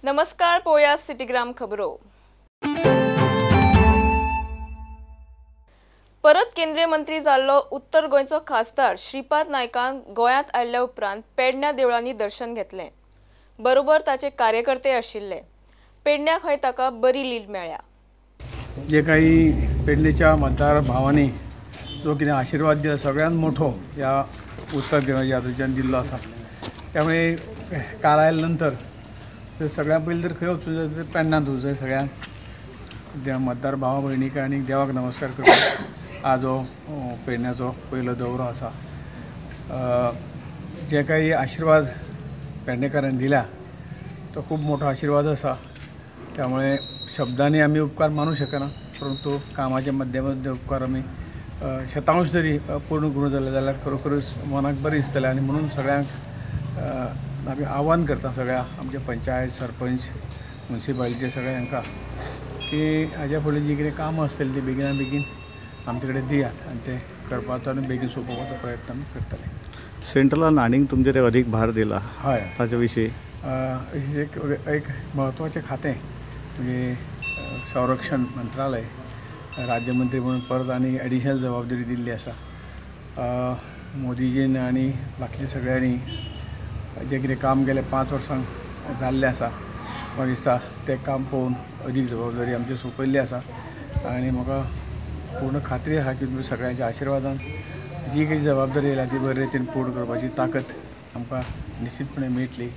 नमस्कार, पोया सिटीग्राम खबरो। परत केंद्रीय मंत्री जाल्लो उत्तर गोंयचो खासदार श्रीपाद नायकान गोंयांत आयिल्ल्या उपरांत पेडण्या देवळांनी दर्शन घेतलें। बरोबर ताचे कार्यकर्ते आशिल्ले। पेडण्या खंय ताका बरी लीड मेळ्ळ्या। जे काही पेडणेच्या मतदार भावांनी जो कितें आशिर्वाद दिला सगळ्यांत मोठो ह्या उत्तर गोंयच्या दिल्लो आसा, त्यामुळे काल आयल्या नंतर सगळ्यां पयलीं तर खंय वचूं जाय तर पेडण्यांत वचूं जाय। सगळ्यांक मतदार भावा भयणीक आनी देवाक नमस्कार करता। आज हो पेडण्याचो पयलो दौरो आसा। जे काही आशिर्वाद पेडणेकारांनी दिला तो खूब मोठो आशिर्वाद आसा। त्यामुळे शब्दांनी आमी उपकार मानू शकना, परंतु कामाच्या माध्यमांतल्यान उपकार आमी शतांश तरी पूर्ण करूंक जाले जाल्यार खरोखरच मनाक बरें दिसतलें। आनी म्हणून सगळ्यांक आमी आव्हान करता, सगळ्या आमच्या पंचायत, सरपंच, म्युनिसिपालिटीचे सगळ्या हांकां की हाज्या फुडें जी कितें कामां आसतलीं ती बेगिना बेगीन आमचे कडेन दियात आनी ते करपाचो आनी बेगीन सोंपोवपाचो प्रयत्न आमी करतले। सेंट्रलान आनीक तुमचेर अदीक भार दिला, हय, ताचे विशीं एक म्हत्वाचें खातें म्हणजे संरक्षण मंत्रालय, राज्यमंत्री म्हणून परत आनी एडिशनल जबाबदारी दिल्ली आसा। मोदीजीन आनी बाकीच्या सगळ्यांनी जें कितें काम गेले 5 वर्सांक जाल्लें आसा, म्हाका दिसता तें काम पळोवन अदीक जबाबदारी आमची सोंपयल्ली आसा। आनी म्हाका पूर्ण खात्री आसा की तुमी सगळ्यांच्या आशिर्वादान जी काही जबाबदारी आयल्या ती बरे रितीन पूर्ण करपाची ताकद आमकां निश्चितपणे मेळटली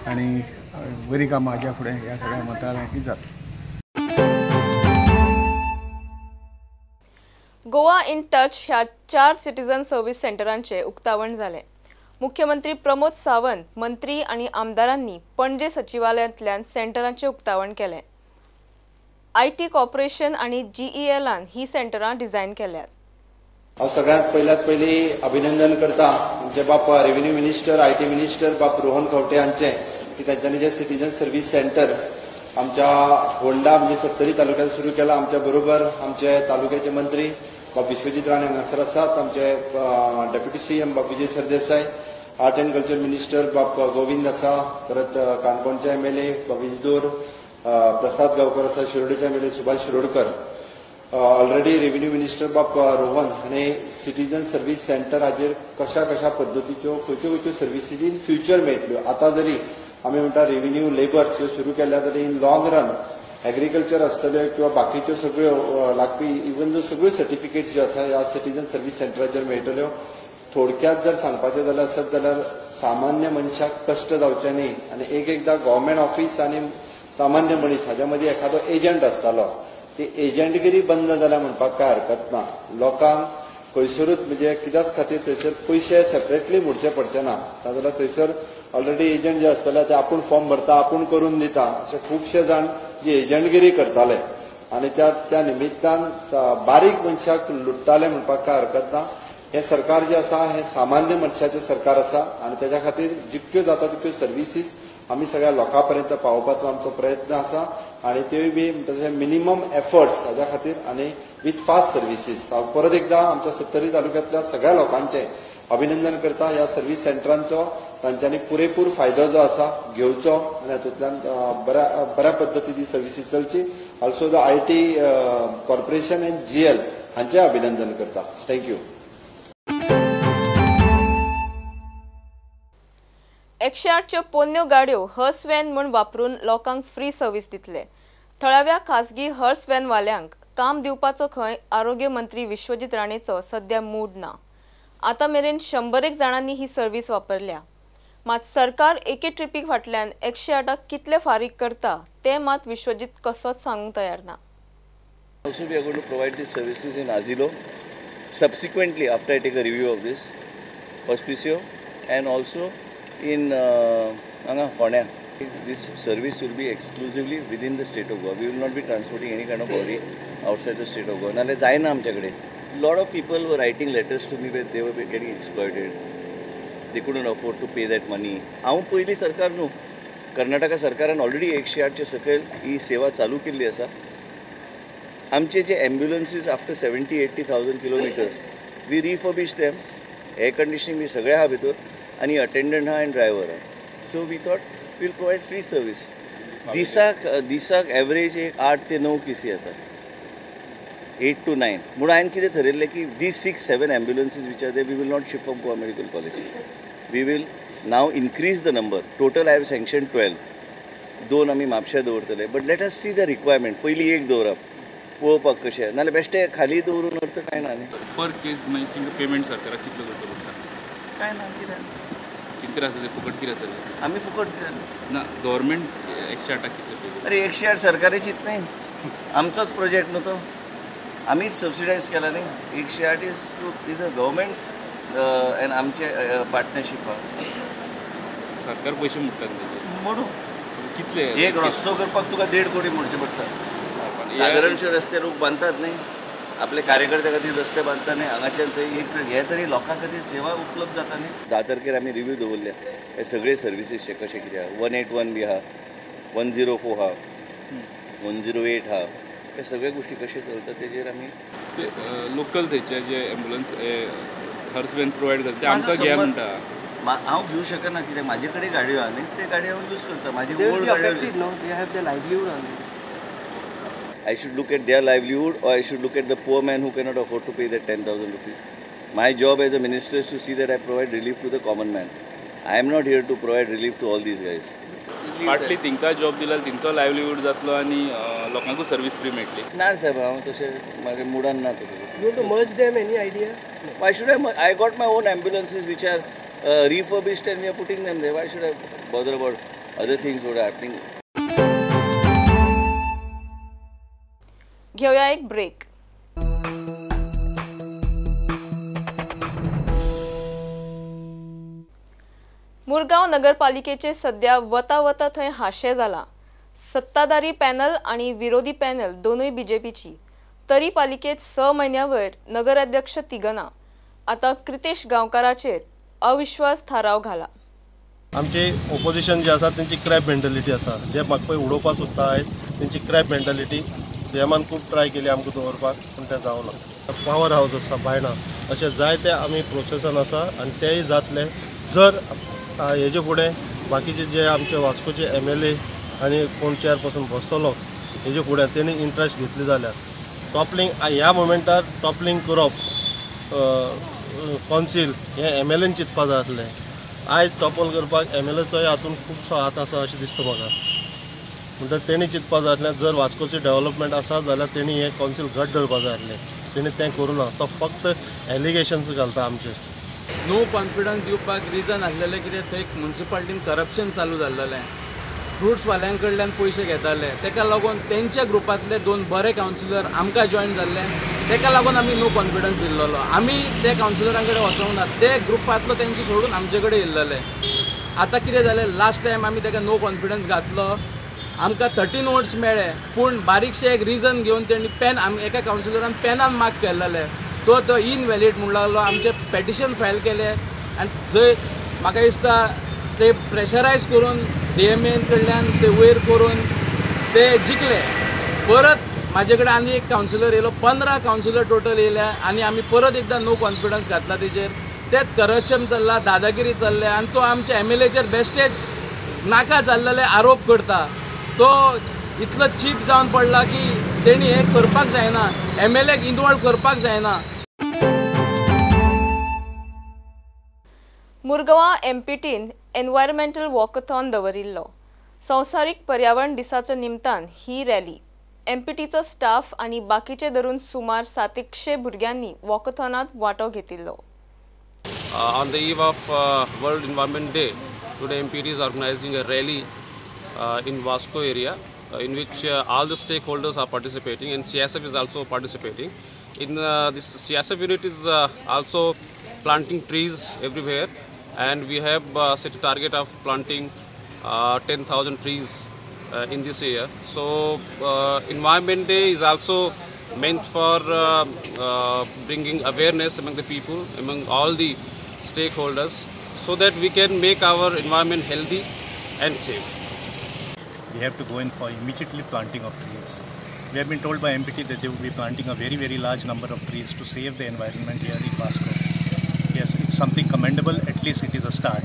आनी बरी कामां हाज्या फुडें ह्या सगळ्या मंत्रालयांनी जातली। गोवा इन टच ह्या 4 सिटीजन सर्व्हिस सेंटरांचे उक्तावण जालें। मुख्यमंत्री प्रमोद सावंत, मंत्री आनी आमदारांनी पणजे सचिवालयांतल्यान सेंटरांचे उक्तावण केलें। IT corporation आनी जीईएलान ही सेंटरां डिझायन केल्यात। हांव सगळ्यांत पयल्यात पयलीं अभिनंदन करता आमचे बाप रेव्हेन्यू मिनिस्टर, IT minister बाप रोहन खंवटे हांचे की तांच्यांनी जे सिटीजन सर्व्हिस सेंटर आमच्या होंडा म्हणजे सत्तरी तालुक्यात सुरू केला। आमच्या बरोबर आमचे तालुक्याचे मंत्री बाब विश्वजीत राणे हांगासर आसात, आमचे डेप्युटी सीएम बाब Vijay Sardesai, art and culture minister बाब गोविंद आसा, परत काणकोणचे एमएलए बाब इजदोर प्रसाद गांवकर आसा, शिरोडेचे MLA Subhash Shirodkar, already revenue minister बाब रोहन हाणें सिटीजन सर्व्हिस सेंटर हाजेर कशा कशा पद्दतीच्यो खंयच्यो खंयच्यो सर्विसीज इन फ्युचर मेळटल्यो। आतां जरी आमी म्हणटा रेव्हेन्यू लेबर्स ह्यो सुरू केल्या तरी इन लॉंग रन एग्रीकल्चर आसतल्यो किंवा बाकीच्यो सगळ्यो लागपी इवन जो सगळ्यो सर्टिफिकेट्स ज्यो आसा ह्या सिटीजन सर्व्हिस सेंटराचेर मेळटल्यो। थोडक्यात जर सांगपाचें जाल्यार आसत जाल्यार सामान्य मनशाक कश्ट जावचे न्ही आनी एक एकदां गव्हर्मेंट ऑफिस आनी सामान्य मनीस हाज्या मदीं एखादो एजंट आसतालो, ती एजंटगिरी बंद जाल्या म्हणपाक कांय हरकत ना। लोकांक खंयसरूच म्हणजे कित्याच खातीर थंयसर पयशे सेपरेटली मोडचे पडचे ना, नाजाल्यार थंयसर ऑलरेडी एजंट जे आसतले ते आपूण फॉर्म भरता, आपूण करून दिता, अशे खुबशे जाण जी एजंटगिरी करताले आनी त्या निमित्तान बारीक मनशाक लुट्टाले म्हणपाक कांय हरकत ना। हें सरकार जें आसा हें सामान्य मनशाचें सरकार आसा आनी तेज्या खातीर जितक्यो जाता तितक्यो सर्विसीस आमी सगळ्या लोकां पर्यंत पावोवपाचो आमचो प्रयत्न आसा आनी त्योय बी तशें मिनिमम एफर्ट्स हाज्या खातीर आनी विथ फास्ट सर्विसीस। हांव परत एकदां आमच्या सत्तरी तालुक्यांतल्या सगळ्या लोकांचें अभिनंदन करता। ह्या सर्वीस सेंटरांचो तांच्यांनी पुरेपूर फायदो जो आसा घेवचो आनी हातूंतल्यान बऱ्या पद्दतीन services चलची। Also the IT corporation and GL हांचें अभिनंदन करता। Thank you. 108च्यो पोन्न्यो गाड्यो हर्स व्हॅन म्हूण वापरून लोकांक फ्री सर्व्हिस दितले। थळाव्या खासगी हर्स व्हॅनवाल्यांक काम दिवपाचो खंय आरोग्य मंत्री विश्वजीत राणेचो सध्या मूड ना। आतां मेरेन 100 जाणांनी ही सर्व्हिस वापरल्या। मात सरकार एके ट्रिपी फाटल्यान 108 कितले फारीक करता ते मात विश्वजीत कसोच सांगूंक तयार ना। Also we are going to provide these services in Azilo subsequently after I take a review of this Hospicio and also in Fonda. This service will be exclusively within the state of Goa. We will not be transporting any kind of body outside the state of Goa. नाल्यार जायना आमच्याकडे. Lot of people were writing letters to me where they were getting exploited. They couldn't afford to pay that money. हांव पयलीं सरकार न्हू, कर्नाटका सरकारान already 108 सकयल ही सेवा चालू केल्ली आसा. आमचे जे ambulances after 70-80,000 kilometres we refurbish them, air conditioning बी सगळें आहा भितर आनी अटेंडंट आहा आनी ड्रायव्हर आहा. So we thought we'll provide free service. दिसाक एवरेज एक 8 ते 9 केसी येतात, 8 to 9. म्हणून हांवें कितें थरयल्लें की these 6-7 ambulances which are there we will not shift from Goa medical college. We will now increase the number. Total I have sanction 12. 2 आमी म्हापश्या दवरतले, but let us see the requirement. पयलीं एक दवरप पळोवपाक कशें, नाल्यार बेश्टे खाली दवरून अर्थ कांय ना न्ही. पर केस मागीर तिंका पेमेंट सरकाराक कितलो करचो पडटा? कांय ना, कितें कितें आसा तें फुकट कितें आसा? आमी फुकट कितें ना, गव्हर्मेंट 108 कितले पे? अरे 108 सरकारी चिंत न्ही, आमचोच प्रोजेक्ट न्हू तो, आमीच सबसिडायज केला न्ही. 108 is to is a government and आमचे पार्टनरशीप. सरकार पयशे मोडटा म्हणून कितले? एक रस्तो करपाक तुका 1.5 कोटी मोडचे पडटा. सादारणशे रस्ते लोक बांदतात न्ही, आपले कार्यकर्त्या खातीर रस्ते बांदता न्ही, हांगाच्यान थंय एक हे तरी लोकां खातीर सेवा उपलब्ध जाता न्ही. 10 तारखेर आमी रिव्यू दवरल्या हे सगळे सर्विसीसचे कशें कितें आहा. 181 बी आहा, 104 आहा, 108 आहा. हे सगळे गोष्टी कशे चलता तेजेर आमी ते लोकल थंयचे जे एम्बुलन्स हर्स व्हॅन प्रोवायड करता ते आमकां घे म्हणटा. हांव घेवं शकना कित्याक म्हाजे कडेन गाडयो आहा न्ही, ते गाडी हांव यूज करता. म्हाजी ओल्ड गाडयो. I should look at their livelihood or I should look at the poor man who cannot afford to pay that 10,000 rupees. My job as a minister is to see that I provide relief to the common man. I am not here to provide relief to all these guys. Partly तिंका job दिला तिंचो livelihood जातलो आनी लोकांकूय service free मेळटली. ना साहेब, हांव तशें म्हाजे मुडान ना तशें. You want to merge them, any idea? Why should I? I got my own ambulances which are refurbished and we are putting them there. Why should I bother about other things what are happening? घेऊया एक break. Murgaon नगरपालिकेचे सध्या वता वता थंय हाशें जाला. सत्ताधारी panel आणि विरोधी पॅनल दोनूय बीजेपीची, तरी पालिकेत 6 म्हयन्यावयर नगराध्यक्ष तिगना. आता क्रितेश गांवकाराचेर अविश्वास थाराव घाला. आमचे ओपोजिशन जे आसा तेंची क्रॅप मेंटॅलिटी आसा, जे म्हाका पळय उडोवपाक सोदता आयज तेंची क्रॅप मेंटॅलिटी. सीएमान खूब ट्राय केली आमकां दवरपाक, पूण तें जावना. पावर हावज आसा बायणा, अशें जायते आमी प्रोसेसान आसा आनी तेय जातले. जर हेजे फुडें बाकीचे जे आमचे वास्कोचे MLA आनी कोण चेअरपर्सन बसतलो हेजे फुडें तेणी इंट्रस्ट घेतली जाल्यार टॉपलिंग ह्या मोमेंटार टॉपलिंग करप कौन्सील हें MLAन चिंतपा जाय आसलें. आयज टॉपल करपाक MLAचोय हातून खुबसो हात आसा अशें दिसता म्हाका. म्हणटकच तेणी चिंतपा जाय आसलें, जर वास्कोची डेवलपमेंट आसा जाल्यार तेणी हें कौन्सील घट धरपा जाय आसलें. तेणी तें करूं ना, तो फक्त एलिगेशन्स घालता आमचेर. नो कॉन्फिडन्स दिवपाक रिजन आसलेलें कितें, थंय मुन्सिपालिटीन करप्शन चालू जाल्लेलें, फ्रुट्सवाल्यां कडल्यान पयशे घेताले, तेका लागून तेंच्या ग्रुपांतले 2 बरे कावन्सिलर आमकां जॉयन जाल्ले, तेका लागून आमी नो कॉन्फिडन्स दिल्लो. आमी ते कावन्सिलरां कडेन वचोंक ना, ते ग्रुपांतलो तेंचे सोडून आमचे कडेन येयल्ले. आतां कितें जालें, लास्ट टायम आमी तेका नो कॉन्फिडन्स घातलो, आमकां 13 वोट्स मेळ्ळे, पूण बारीकशें एक रिजन घेवन तेणी पेन एका कावन्सिलरान पेनान मार्क केल्लेलें, तो इनवॅलीड म्हणूंक लागलो. आमचें पेटिशन फायल केलें आनी जंय म्हाका दिसता ते प्रेशरायज करून DMA कडल्यान ते वयर करून ते जिखले. परत म्हाजे कडेन आनी एक कावन्सिलर येयलो, 15 कावन्सिलर टोटल येयल्या आनी आमी परत एकदां नो कॉन्फिडन्स घातला तेजेर. तेच करप्शन चल्ला, दादागिरी चल्ल्या आनी तो आमच्या MLAचेर बेश्टेच नाका जाल्लेले आरोप करता. तो इतलो चीप जावन पडला की तेणी हें करपाक जायना, MLAक इनवॉल्व करपाक जायना. मुरगांवां MPTन एनवायरमेंटल वॉकथॉन दवरिल्लो. संवसारीक पर्यावरण दिसाच्या निमतान ही रॅली. MPTचो स्टाफ आनी बाकीचे धरून सुमार 700 भुरग्यांनी वॉकथॉनांत वांटो घेतिल्लो. On the eve of World Environment Day, today MPT is organizing a rally in Vasco area, in which all the stakeholders are participating and CSF is also participating. In this CSF unit is also planting trees everywhere, and we have set a target of planting 10,000 trees in this year. So Environment Day is also meant for bringing awareness among the people, among all the stakeholders, so that we can make our environment healthy and safe. We have to go in for immediately planting of trees. We have been told by MPT that they will be planting a very, very large number of trees to save the environment here in Vasco. Yes, it's something commendable, at least it is a start.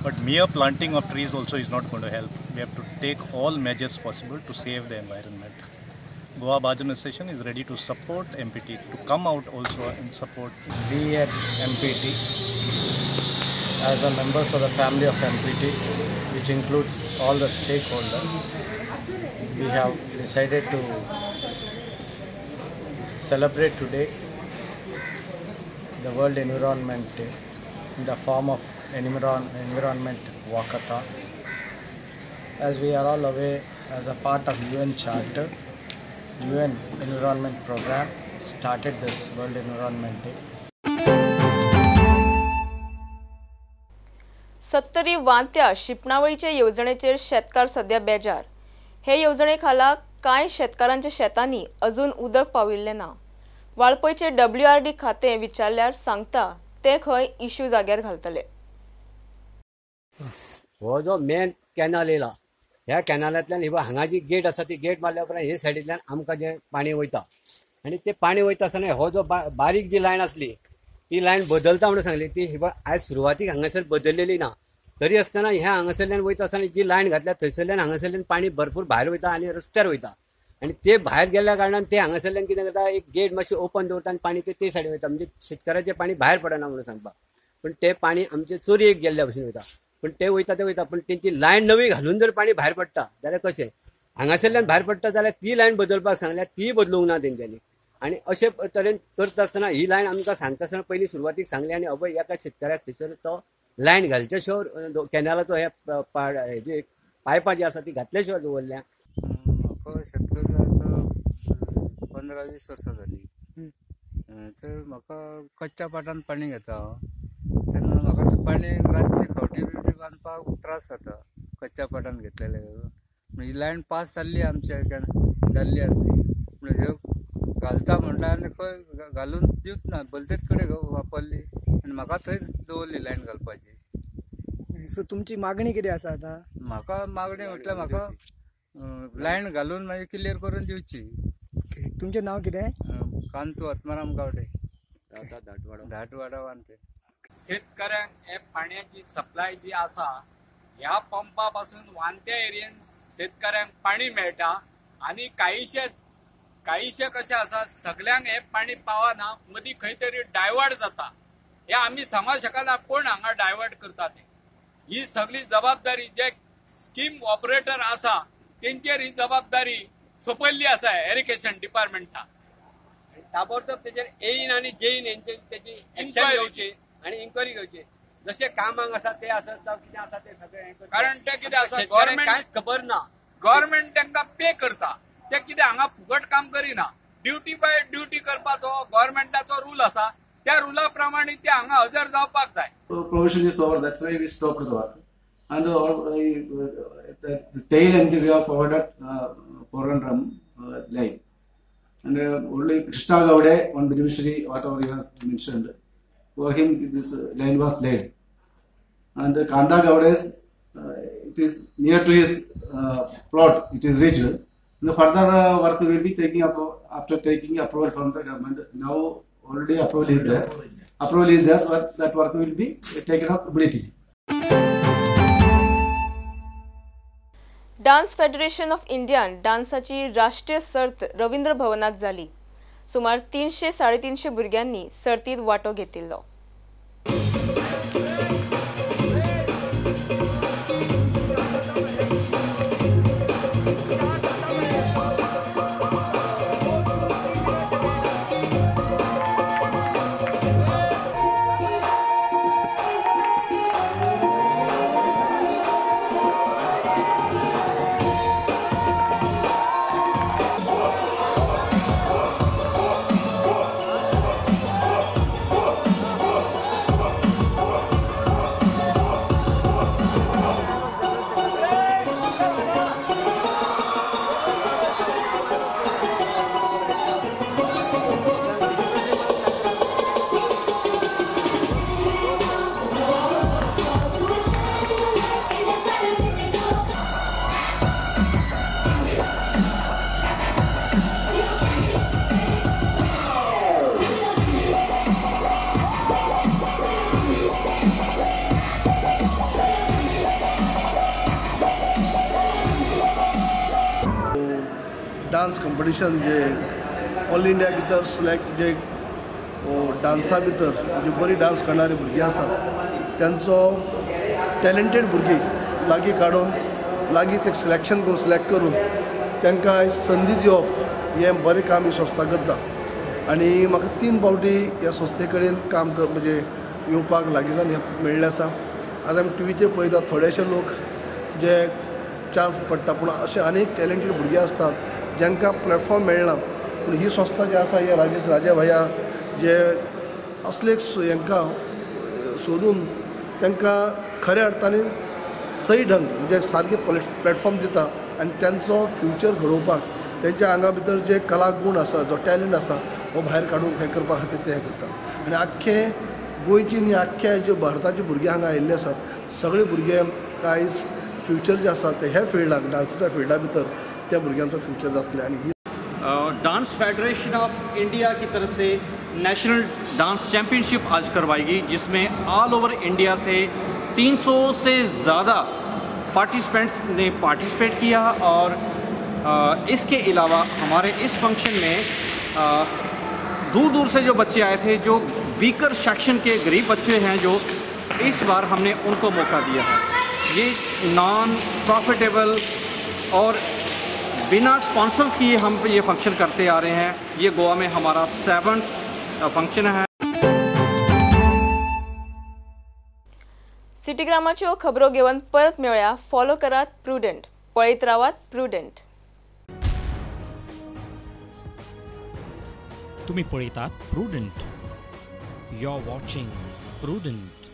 But mere planting of trees also is not going to help. We have to take all measures possible to save the environment. Goa Bahajan Association is ready to support MPT to come out also and support. We at MPT, as a members of the family of MPT, which includes all the stakeholders, we have decided to celebrate today the World Environment Day in the form of Environment Walkathon. As we are all aware, as a part of UN Charter, UN Environment Program started this World Environment Day. Sattari वांत्या शिंपणावळीचे येवजणेचेर शेतकार सध्या बेजार. हे येवजणे खाला कांय शेतकारांच्या शेतांनी अजून उदक पाविल्लें ना. वाळपयचे WRD खातें विचारल्यार सांगता ते खंय इश्यू जाग्यार घालतले. हो जो मेन कॅनल येयला ह्या कॅनलांतल्यान ही हांगा जी गेट आसा ती गेट मारल्या उपरांत हे सायडींतल्यान आमकां जें पाणी वयता आनी तें पाणी वयता आसतना हो जो बारीक जी लायन आसली ती लायन बदलता म्हणून सांगली ती ही आयज सुरवातीक हांगासर बदललेली ना. तरी आसतना ह्या हांगासरल्यान वयता आसतना जी लायन घातल्या थंयसरल्यान हांगासरल्यान पाणी भरपूर भायर वयता आनी रस्त्यार वयता आनी ते भायर गेल्ल्या कारणान ते हांगासरल्यान कितें करता एक गेट मातशी ओपन दवरता आनी पाणी ते सायडीन वयता म्हणजे शेतकाराचें पाणी भायर पडना म्हणून सांगपाक. पूण तें पाणी आमचें चोरयेक गेल्ल्या भशेन वयता. पूण ते वयता ते वयता पूण तेंची लायन नवी घालून जर पाणी भायर पडटा जाल्यार कशें हांगासरल्यान भायर पडटा जाल्यार ती लायन बदलपाक सांगल्यार ती बदलूंक ना तेंच्यांनी. आनी अशे तरेन करता आसतना ही लायन आमकां सांगता आसतना पयलीं सुरवातीक सांगली आनी अभय एका शेतकाराक थंयसर तो लायन घालच्या शिवाय कॅनलाचो हे हेजी पायपां जी आसा ती घातल्या शिवाय दवरल्या. म्हाका शेतकरी आतां 15-20 वर्सां जाली तर म्हाका कच्च्या पाटान पाणी घेता हांव तेन्ना म्हाका तें पाणी रातची खवटी बिवटी बांदपाक त्रास जाता कच्च्या पाटान घेतलेले. ही लायन पास जाल्ली आमच्या जाल्ली आसली पूण ह्यो घालता म्हणटा आनी खंय घालून दिवच ना भलतेच कडेन वापरली आनी म्हाका थंयच दवरली लायन घालपाची. सो तुमची मागणी कितें आसा आतां? म्हाका मागणी म्हटल्यार म्हाका लायन घालून मागीर क्लियर करून दिवची. तुमचें नांव कितें? कांतू आत्माराम गावडे, धाटवाडा वांते. शेतकऱ्यांक हे पाण्याची सप्लाय जी आसा ह्या पंपा पासून वांत्या एरियेन शेतकऱ्यांक पाणी मेळटा आनी काहीशे काहीशे कशें आसा सगल्यांक हे पाणी पावना, मदीं खंय तरी डायवर्ट जाता. हे आमी सांगूंक शकना कोण हांगा डायवर्ट करता ते. ही सगळी जबाबदारी जे स्कीम ऑपरेटर आसा तेंचेर ही जबाबदारी सोंपयल्ली आसा इरिगेशन डिपार्टमेंटान. ताबडतोब तेजेर एईन आनी जेईन हेंचे तेजी एक्शन घेवची आनी इन्क्वायरी घेवची. जशे कामाक आसा ते आसा जावं कितें आसा ते सगळें, कारण ते कितें आसा गव्हर्मेंट कांयच खबर ना. गव्हर्मेंट तांकां पे करता, ते कितें हांगा फुकट काम करिना. ड्युटी बाय ड्युटी करपाचो गव्हर्मेंटाचो रूल आसा, त्या रुला प्रमाणे ते हांगा हजर जावपाक जाय. Provision is over, that's why we stopped the work. And the tail end we have provided 400 line. And only Krishna Gaude, one beneficiary, whatever you have mentioned, for him this line was laid. And Kanda Gaude's, it is near to his plot, it is reached. And the further work will be taking up after taking approval from the government. Now already approval is there. Approval is there, but that work will be taken up immediately. Dance federation of Indian डान्साची राष्ट्रीय सर्त रवींद्र भवनात जाली. सुमार 300-350 भुरग्यांनी सर्तीत वांटो घेतिल्लो. Dance competition जे all India भितर सिलेक्ट जे डांसा भितर जे बरी डांस करणारे भुरगीं आसात त्यांचो टॅलेंटेड भुरगीं लागीं काडून लागीं ते सिलेक्शन करून सिलेक्ट करून तांकां आयज संदी दिवप हें बरें काम ही संस्था करता. आनी म्हाका 3 फावटी ह्या संस्थे कडेन काम कर म्हणजे येवपाक लागींच्यान हें मेळ्ळें आसा. आज आमी टिवीचेर पळयता थोडेशे लोक जे चान्स पडटा, पूण अशे अनेक टॅलेंटेड भुरगे आसतात जांकां प्लॅटफॉर्म मेळना. पूण ही संस्था जी आसा हे राजेश राजा भैया जे असले हांकां सोदून तांकां खऱ्या अर्थान सही ढंग म्हणजे सारके प्लॅटफॉर्म दिता आनी तांचो फ्युचर घडोवपाक तेंच्या आंगा भितर जे कला गूण आसा, जो टॅलंट आसा हो भायर काडून हें करपा खातीर ते हें करता. आनी आख्खे गोंयची न्ही आख्खे जे भारताचे भुरगे हांगा आयिल्ले आसात सगळे भुरगे आयज फ्युचर जे आसा ते ह्या फिल्डाक डांसाच्या फिल्डा भितर त्या भुरग्यांचो फ्युचर जातलें. आनी ही डांस फेडरेशन ऑफ इंडिया की तरफ से नेशनल डांस चैम्पियनशिप आज करवाई गई, जिसमें ऑल ओवर इंडिया से 300 से ज़्यादा पार्टिसिपेंट्स ने पार्टिसिपेट किया. और इसके अलावा हमारे इस फंक्शन में दूर दूर से जो बच्चे आए थे, जो वीकर सेक्शन के गरीब बच्चे हैं, जो इस बार हमने उनको मौका दिया है. ये नॉन प्रॉफिटेबल और बिना स्पॉन्सर्स किए हम ये फंक्शन करते आ रहे हैं. ये गोवा में हमारा 7th function है. सिटीग्रामाच्यो खबरो घेवन परत मेळया. फॉलो करात प्रुडंट, पळयत रावात प्रुडंट. तुम्ही पळयतात Prudent. You are watching Prudent.